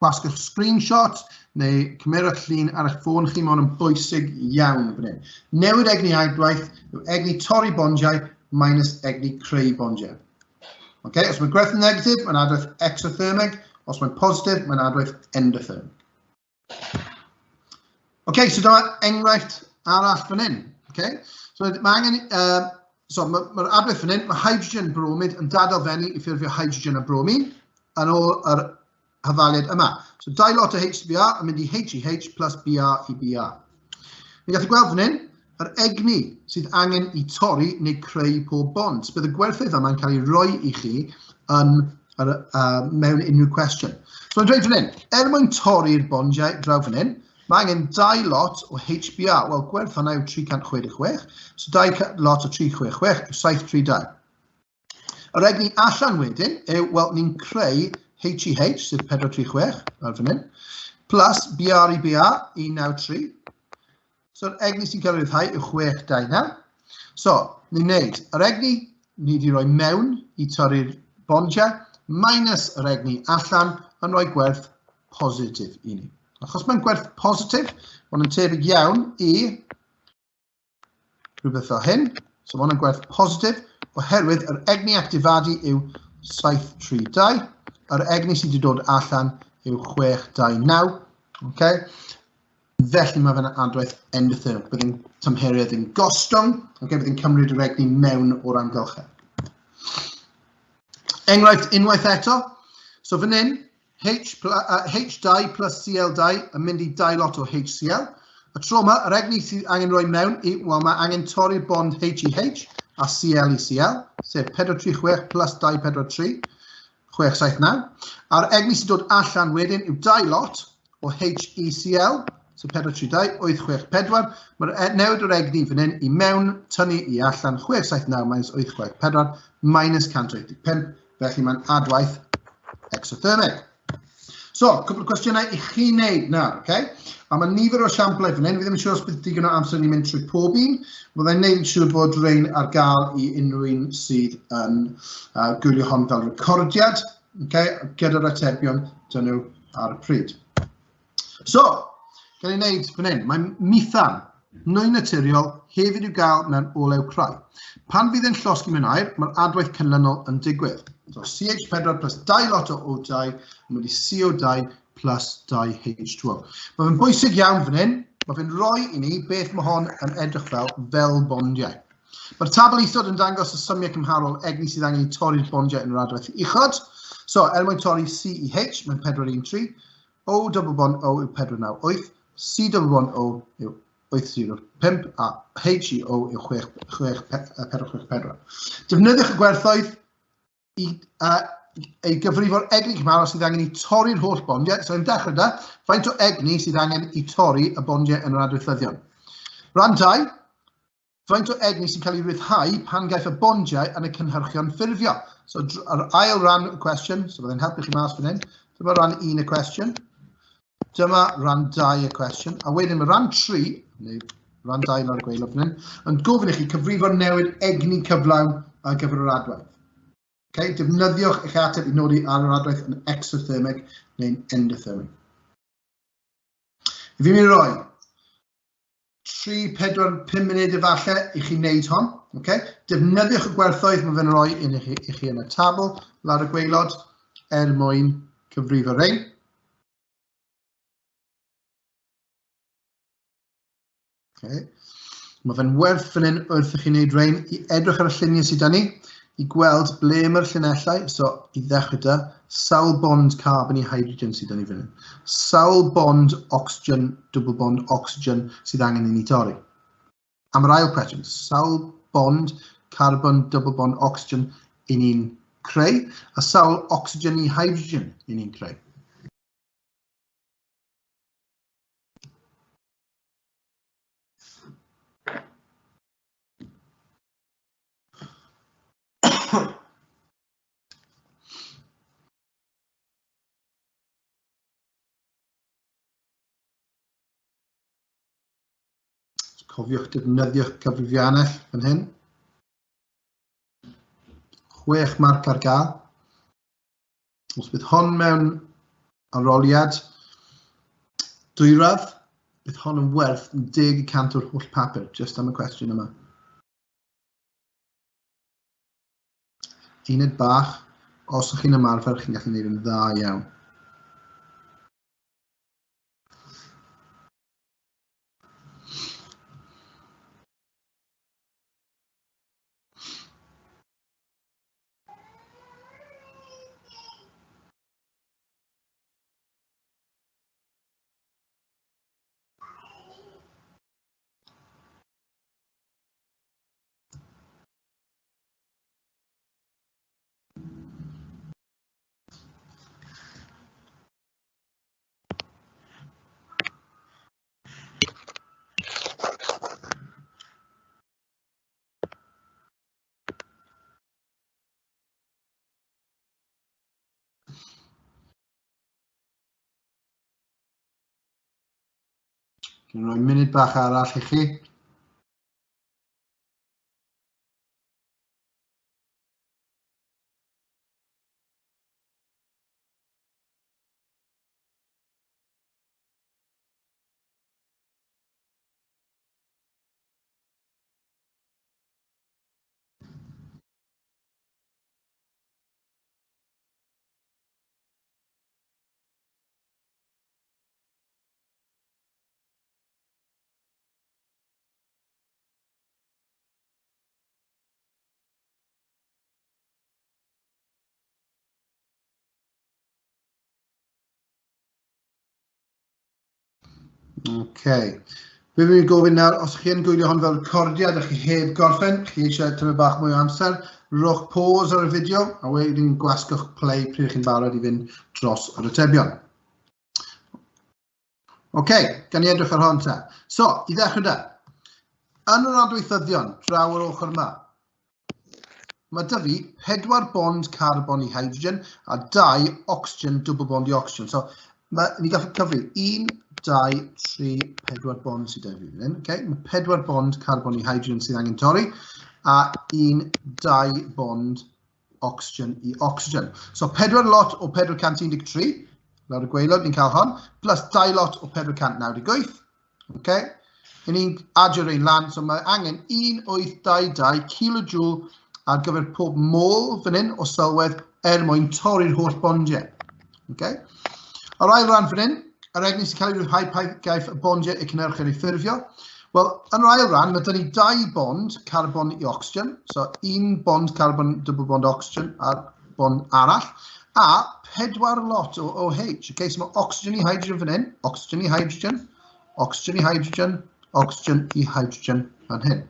Gwasgwch screenshot neu cymerwch llun ar eich ffôn chi, mae hwn yn bwysig iawn fan hyn. Newid egni adwaith yw egni torri bondiau minus egni creu bondiau. Okay? Os mae gwerth yn negatif, mae'n adwaith exothermic. Os mae'n positif, mae'n adwaith endothermic. Okay, so dyma enghraifft arall fan hyn. Okay? So mae angen, so mae'r ma adwaith fan hyn, mae hydrogen bromid yn dadelfennu i ffurfio hydrogen a bromine yn ôl yr hafaliad yma. So dau lot o HBr yn mynd i HEH plus Br i Br. Ni'n gallu gweld fan hyn, yr egni sydd angen i torri neu creu pob bond. So bydd y gwerthoedd yma'n cael ei roi i chi yn mewn unrhyw cwestiwn. So mae'n dweud fan hyn, er mwyn torri'r bondiau draw fan hyn, mae angen dau lot o HBr. Wel, gwerth hwnna yw 366, so dau lot o 366 yw 732. Yr egni allan wedyn yw, wel, ni'n creu HEH, sef 436, ar fan hyn, plus Br i Br, 193. So'r egni sy'n cael ei ryddhau yw 629. So, ni'n neud yr egni ni wedi rhoi mewn i torri'r bondiau, minus yr egni allan yn rhoi gwerth positif i ni. Achos mae'n gwerth positif, mae'n tebyg iawn i rhywbeth fel hyn. So mae hwn yn gwerth positif oherwydd yr egni actifadu yw 732. Yr egni sydd wedi dod allan yw 629. Okay? Felly mae fe'n adwaith endothermic. Bydd yn tymheredd yn gostwng, okay? Bydd yn cymryd yr egni mewn o'r amgylchedd. Enghraifft unwaith eto. So fan hyn, H, H2 plus Cl2 yn mynd i dau lot o HCl. Y tro yma, yr egni sydd angen rhoi mewn i, wel, mae angen torri'r bond H i H a Cl i Cl, sef 436 plus 243, 679. A'r egni sy'n dod allan wedyn yw dau lot o H i Cl, so 432, 864. Mae'r e, newid o'r egni fan hyn i mewn, tynnu i allan, 679 minus 864 minus 185. Felly mae'n adwaith exothermic. So, cwpl o cwestiynau i chi wneud nawr, okay? A mae nifer o esiamplau fan hyn, fi ddim yn siŵr os bydd digon o amser ni'n mynd trwy pob un. Byddai'n neud yn siŵr bod rhain ar gael i unrhyw un sydd yn gwylio hon fel recordiad, okay? Gyda'r atebion dyn nhw ar y pryd. So, gael ei wneud fan hyn, mae methan, nwy naturiol, hefyd i'w gael mewn olew crai. Pan fydd e'n llosgi mewn aer, mae'r adwaith canlynol yn digwydd. So CH4 plus 2 lot o O2 yn mynd i CO2 plus 2H2O. Mae fe'n bwysig iawn fan hyn, mae fe'n rhoi i ni beth mae hon yn edrych fel, fel bondiau. Mae'r tabl isod yn dangos y symiau cymharol egni sydd angen i torri'r bondiau yn yr adwaith uchod. So, er mwyn torri C i H, mae'n 413, O double bond O yw 498, C double bond O yw 805 a H i O yw 6, 6, 464. Defnyddiwch y gwerthoedd i ei gyfrifo'r egni cymharol sydd angen i torri'r holl bondiau. So, yn dechrau da, faint o egni sydd angen i torri y bondiau yn yr adweithyddion. Rhan 2, faint o egni sy'n cael ei ryddhau pan gaiff y bondiau yn y cynhyrchion ffurfio. So, yr ail ran y cwestiwn, so byddai'n helpu chi mas fan hyn. Dyma ran 1 y cwestiwn. Dyma ran 2 y cwestiwn. A wedyn mae ran 3, neu ran 2 lawr y gwaelod fan hyn, yn gofyn i chi cyfrifo newid egni cyflawn ar gyfer yr adwaith. Okay, defnyddiwch eich ateb i nodi ar yr adwaith yn exothermic neu'n endothermic. Fi'n mynd i roi 3, 4, 5 munud efallai i chi wneud hon. Okay? Defnyddiwch y gwerthoedd mae fe'n rhoi i chi, i chi yn y tabl lawr y gwaelod er mwyn cyfrifo rhein. Okay. Mae fe'n werth fan hyn wrth i chi wneud rhain i edrych ar y lluniau sydd 'da ni, i gweld ble mae'r llinellau. So, i ddechrau da, sawl bond carbon i hydrogen sydd 'da ni fan hyn. Sawl bond oxygen, double bond oxygen sydd angen i ni torri. Am yr ail cwestiwn, sawl bond carbon, double bond oxygen i ni'n creu, a sawl oxygen i hydrogen i ni'n creu. Cofiwch defnyddio'ch cyfrifiannell fan hyn. 6 marc ar gael. Os bydd hon mewn aroliad dwyradd, bydd hon yn werth 10% o'r holl papur, jyst am y cwestiwn yma. Uned bach, os ydych chi'n ymarfer, chi'n gallu gwneud yn dda iawn. Dwi'n rhoi munud bach arall i chi. Okay. Fe fi'n gofyn nawr, os chi yn gwylio hwn fel recordiad a chi heb gorffen, chi eisiau tymor bach mwy o amser, rhowch pause ar y fideo a wedyn gwasgwch play pryd chi'n barod i fynd dros yr atebion. Oce, okay, gan i edrych ar hon ta. So, i ddechrau da, yn yr adweithyddion, draw yr ochr yma, mae dy fi pedwar bond carbon i hydrogen a dau oxygen, double bond i oxygen. So, mae, ni gallu cyfri 1, 2, 3, 4 bond sydd 'da fi fan hyn. Okay? Mae pedwar bond carbon i hydrogen sydd angen torri a 1, 2 bond oxygen i oxygen. So pedwar lot o 413, lawr y gwaelod ni'n cael hon, plus 2 lot o 498. Okay? I ni'n adio rhain lan, so mae angen 1822 kilojoule ar gyfer pob mol fan hyn o sylwedd er mwyn torri'r holl bondiau. Okay? Yr ail ran fan hyn, yr egni sy'n cael ei ryddhau pan gaiff y bondiau eu cynhyrchu eu ffurfio. Wel, yn yr ail ran, mae dyn ni dau bond carbon i oxygen. So, un bond carbon, double bond oxygen, a'r bond arall. A pedwar lot o OH. Okay, so mae oxygen i hydrogen fan hyn, oxygen i hydrogen, oxygen i hydrogen, oxygen i hydrogen fan hyn.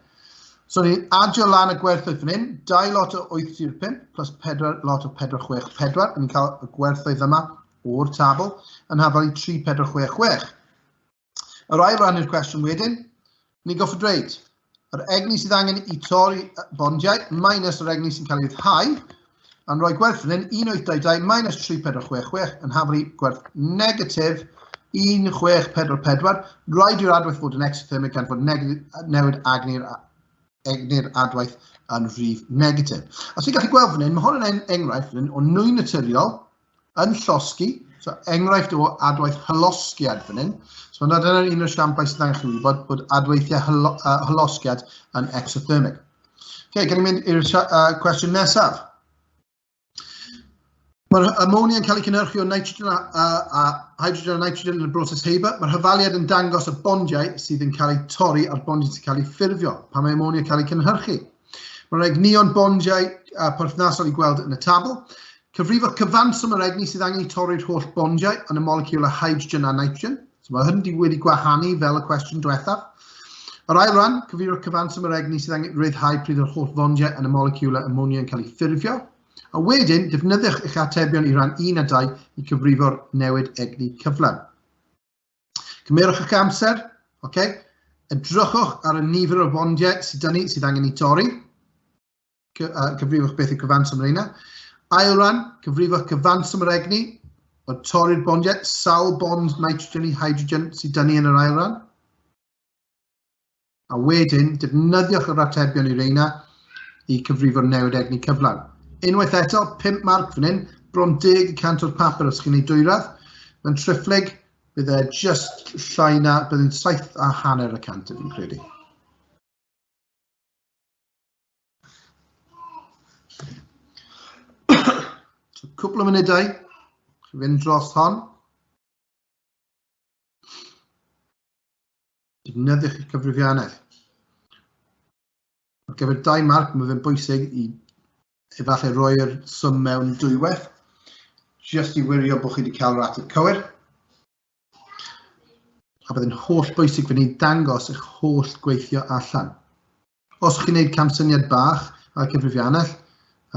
So ni'n adio lan y gwerthoedd fan hyn, 2 lot o 835 plus 4 lot o 464, ni'n cael y gwerthoedd yma o'r tabl yn hafal i 3466. Yr ail ran i'r cwestiwn wedyn, ni'n goffod dweud, yr egni sydd angen i torri bondiau minus yr egni sy'n cael ei ryddhau, a'n rhoi gwerth fan hyn, 1822 minus 3466 yn hafal i gwerth negatif 1644. Rhaid i'r adwaith fod yn exothermic gan fod newid agni'r egni'r adwaith yn rhif negatif. Os ti'n gallu gweld fan hyn, mae hwn yn enghraifft fan hyn o nwy naturiol yn llosgi, so enghraifft o adwaith hylosgiad fan hyn. So mae dyna'r un o'r siampau sydd angen chi wybod bod adweithiau hylosgiad yn exothermic. Okay, gan i mynd i'r cwestiwn nesaf. Mae'r ammonia yn cael ei cynhyrchu o nitrogen a hydrogen a nitrogen yn y broses Haber. Mae'r hyfaliad yn dangos y bondiau sydd yn cael eu torri a'r bondiau sy'n cael eu ffurfio pan mae ammonia yn cael ei cynhyrchu. Mae'r egnion bondiau perthnasol i gweld yn y tabl. Cyfrifo cyfanswm yr egni sydd angen i torri'r holl bondiau yn y moleciwlau hydrogen a nitrogen. So mae hyn wedi gwahanu fel y cwestiwn diwethaf. Yr ail ran, cyfrifo cyfanswm yr egni sydd angen rhyddhau pryd yr holl fondiau yn y moleciwlau ammonia yn cael eu ffurfio. A wedyn, defnyddiwch eich atebion i ran 1 a 2 i cyfrifo'r newid egni cyflym. Cymerwch eich amser, okay? Edrychwch ar y nifer o bondiau sydd dynnu sydd angen i torri. Cyfrifwch beth yw cyfanswm reina. Ail ran, cyfrifwch cyfanswm yr egni o torri'r bondiau, sawl bond nitrogen i hydrogen sydd dynnu yn yr ail ran. A wedyn, defnyddiwch yr atebion i reina i cyfrifo'r newid egni cyflawn. Unwaith eto, 5 marc fan hyn, bron 10% o'r papur os chi'n ei dwyradd. Mewn triphlyg, bydd e just llai na, bydd yn 7.5% fi'n credu. So, cwpl o munudau, chi fynd dros hon. Defnyddiwch eich cyfrifiannell. Ar gyfer 2 marc, mae fe'n bwysig i efallai roi'r swm mewn dwywaith, jyst i wirio bod chi wedi cael yr ateb cywir. A bydd yn holl bwysig fan hyn dangos eich holl gweithio allan. Os chi'n gwneud camsyniad bach ar cyfrifiannell,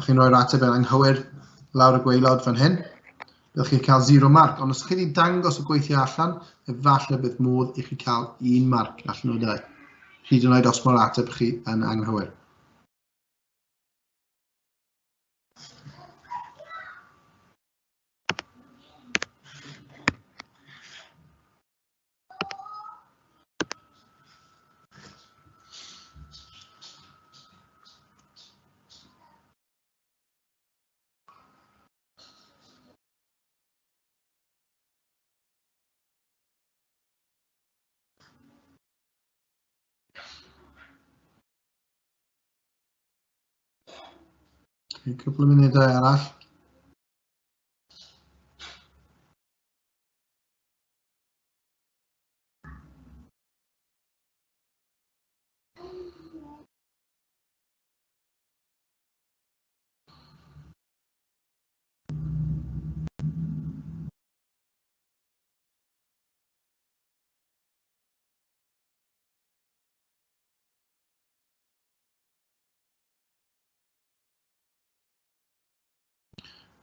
a chi'n rhoi'r ateb yn anghywir lawr y gwaelod fan hyn, byddwch chi'n cael 0 marc. Ond os chi wedi dangos y gweithio allan, efallai bydd modd i chi cael 1 marc allan o 2. Hyd yn oed os mae'r ateb chi yn anghywir. Cwpl o munudau arall.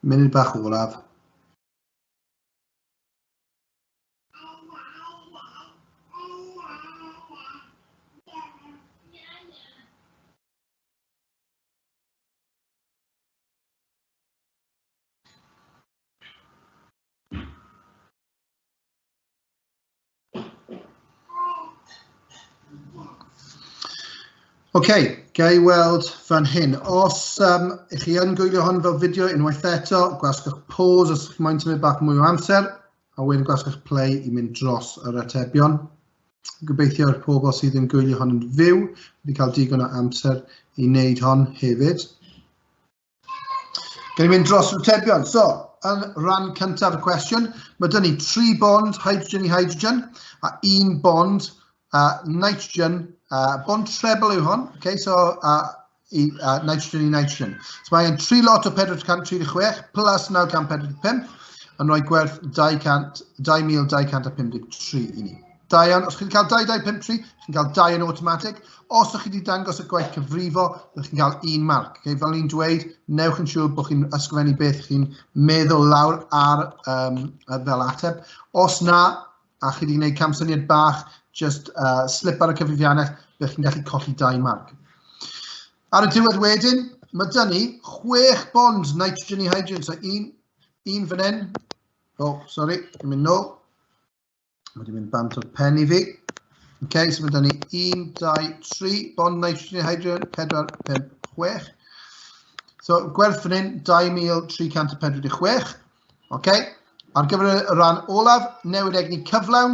Munud bach olaf. OK, ga i weld fan hyn. Os ych chi yn gwylio hwn fel fideo unwaith eto, gwasgwch pause os ych chi'n moyn tymud bach mwy o amser, a wedyn gwasgwch play i mynd dros yr atebion. Gobeithio'r pobl sydd yn gwylio hon yn fyw wedi cael digon o amser i wneud hon hefyd. Gan i mynd dros yr atebion. So, yn rhan cyntaf y cwestiwn, mae dyn ni 3 bond hydrogen i hydrogen a 1 bond nitrogen, bond treble yw hon, okay, so nitrogen i nitrogen. So mae'n 3 lot o 436 plus 945 yn rhoi gwerth 2253 i ni. Da iawn, os chi'n cael 2253, chi'n cael 2 yn automatic. Os ydych chi wedi dangos y gwaith cyfrifo, byddwch chi'n cael 1 marc. Okay? Fel ni'n dweud, newch yn siŵr bod chi'n ysgrifennu beth chi'n meddwl lawr ar fel ateb. Os na, a chi wedi gwneud camsyniad bach, just slip ar y cyfrifiannell, byddwch chi'n gallu colli 2 marc. Ar y diwedd wedyn, mae dyn ni 6 bond nitrogen i hydrogen. So un fan hyn. Oh, sorry, dwi'n mynd nôl. Mae wedi mynd bant o'r pen i fi. OK, so mae da ni 1, 2, 3, bond nitrogen i hydrogen, 4, 5, 6. So gwerth fan hyn, 2346. OK, ar gyfer y rhan olaf, newid egni cyflawn,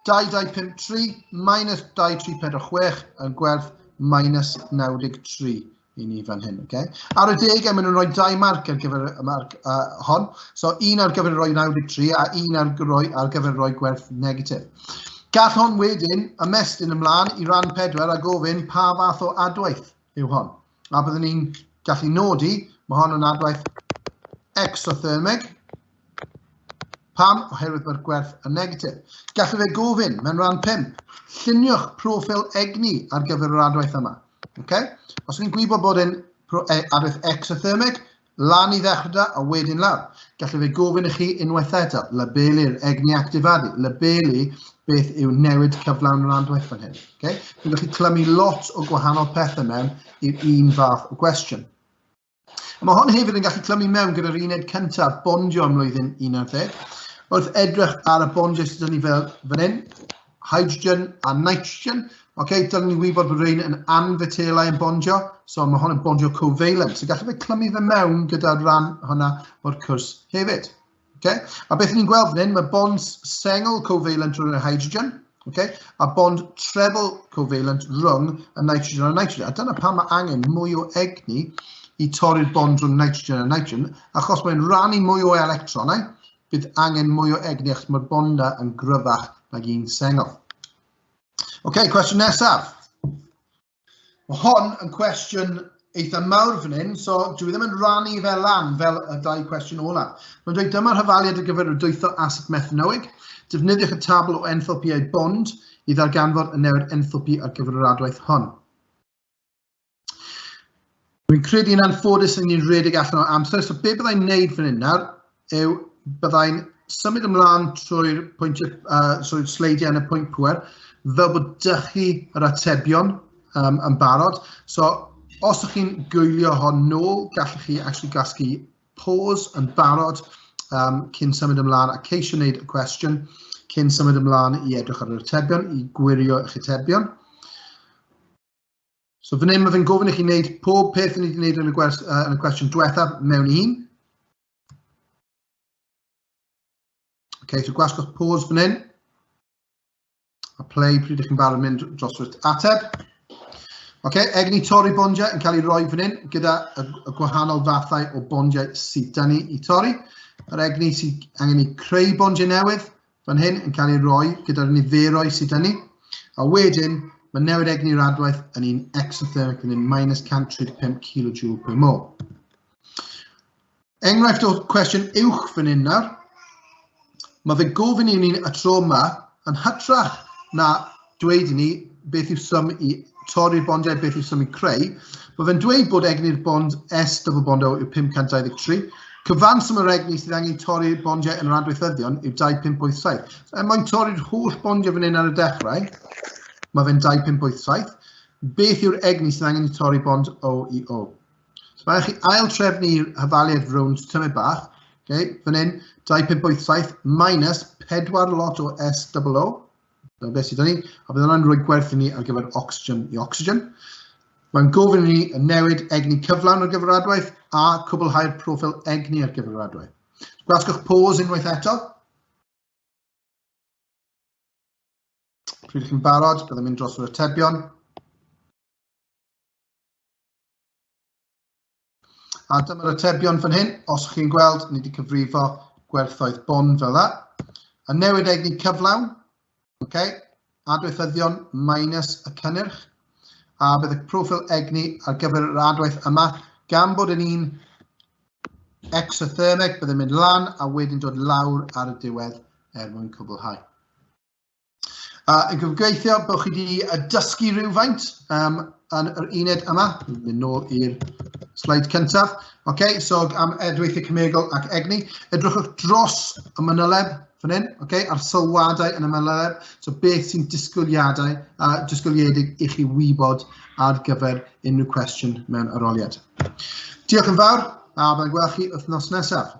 2253 minus 2346 yn gwerth minus 93 i ni fan hyn. Okay? Ar y degau, maen nhw'n rhoi 2 marc ar gyfer y marc hon. So un ar gyfer rhoi 93 a un ar gyfer rhoi gwerth negatif. Gall hon wedyn ymestyn ymlaen i ran 4 a gofyn pa fath o adwaith yw hon. A byddwn ni'n gallu nodi, mae hon yn adwaith exothermig. Pam? Oherwydd mae'r gwerth yn negatif. Gallai fe gofyn mewn rhan 5, lluniwch proffil egni ar gyfer yr adwaith yma. Okay? Os ni'n gwybod bod yn adwaith exothermic, lan i ddechrau da a wedyn lawr. Gallai fe gofyn i chi unwaith eto, labelu'r egni actifadu, labelu beth yw newid cyflawn yr adwaith fan hyn. Okay? Chi'n gallu clymu lot o gwahanol pethau mewn i'r un fath o gwestiwn. A mae hon hefyd yn gallu clymu mewn gyda'r uned cyntaf bondio ym mlwyddyn 11. Wrth edrych ar y bondiau sydd ni fel fan hyn, hydrogen a nitrogen, okay, dylen ni wybod bod rhain yn anfetelau yn bondio, so mae hon yn bondio covalent. So gallai fe clymu fe mewn gyda rhan hwnna o'r cwrs hefyd. Okay? A beth ni'n gweld fan hyn, mae bond sengl covalent rhwng y hydrogen, okay, a bond treble covalent rhwng y nitrogen a nitrogen. A dyna pam mae angen mwy o egni i torri'r bond rhwng nitrogen a nitrogen, achos mae'n rannu mwy o electronau, bydd angen mwy o egni achos mae'r bonda yn gryfach nag un sengl. OK, cwestiwn nesaf. Mae hon yn cwestiwn eitha mawr fan hyn, so dwi ddim yn rannu fe lan fel y dau cwestiwn olaf. Mae'n dweud dyma'r hafaliad ar gyfer rhwydweithio asid methanoig. Defnyddiwch y tabl o enthalpiau bond i ddarganfod y newid enthalpi ar gyfer yr adwaith hon. Dwi'n credu yn anffodus yn ni'n rhedeg allan o amser, so be byddai'n wneud fan hyn nawr yw byddai'n symud ymlaen trwy'r pwyntiau, trwy'r sleidiau yn y pwynt pŵer, fel bod dych chi yr atebion yn barod. So, os ydych chi'n gwylio hon nôl, gallwch chi actually gasglu pause yn barod cyn symud ymlaen a ceisio wneud y cwestiwn cyn symud ymlaen i edrych ar yr atebion, i gwirio eich atebion. So fan hyn mae fe'n gofyn i chi wneud pob peth ni wedi wneud yn y, yn y cwestiwn diwethaf mewn un. OK, so gwasgwch pause fan hyn. A play pryd ydych chi'n barod mynd dros yr ateb. OK, egni torri bondiau yn cael ei roi fan hyn gyda y gwahanol fathau o bondiau sydd da ni i torri. Yr egni sydd angen i creu bondiau newydd fan hyn yn cael ei roi gyda'r niferoedd sydd da ni. A wedyn, mae newid egni'r adwaith yn un exothermic fan hyn, minus 135 kJ per mole. Enghraifft o cwestiwn uwch fan hyn nawr. Mae fe gofyn i ni y tro yma yn hytrach na dweud i ni beth yw sum i torri'r bondiau, beth yw sum i creu. Mae fe'n dweud bod egni'r bond S double bond O yw 523. Cyfanswm yr egni sydd angen torri bondiau yn yr adweithyddion yw 2587. So, er mwyn torri'r holl bondiau fan hyn ar y dechrau, mae fe'n 2587. Beth yw'r egni sydd angen i torri bond O i O? So mae chi ail trefnu'r hyfaliad rownd tymed bach. Okay, fan hyn, 2587 minus 4 lot o S00. Dyna beth sydd ni, a bydd hwnna'n rhoi gwerth i ni ar gyfer oxygen i oxygen. Mae'n gofyn i ni y newid egni cyflawn ar gyfer yr adwaith a cwblhau'r proffil egni ar gyfer yr adwaith. Gwasgwch pause unwaith eto. Pryd chi'n barod, byddai'n mynd dros yr atebion. A dyma'r atebion fan hyn. Os chi'n gweld, ni wedi cyfrifo gwerthoedd bond fel yna. Y newid egni cyflawn, okay, adweithyddion minus y cynnyrch. A bydd y proffil egni ar gyfer yr adwaith yma, gan bod yn un exothermic, bydd yn mynd lan a wedyn dod lawr ar y diwedd er mwyn cwblhau. Yn gobeithio bod chi wedi dysgu rhywfaint yn yr uned yma. Mynd nôl i'r sleid cyntaf. Okay, so am edweithiau cemegol ac egni. Edrychwch dros y manyleb fan hyn, okay, a'r sylwadau yn y manyleb. So beth sy'n disgwyliadau, disgwyliedig i chi wybod ar gyfer unrhyw cwestiwn mewn aroliad. Diolch yn fawr, a byddai'n gweld chi wythnos nesaf.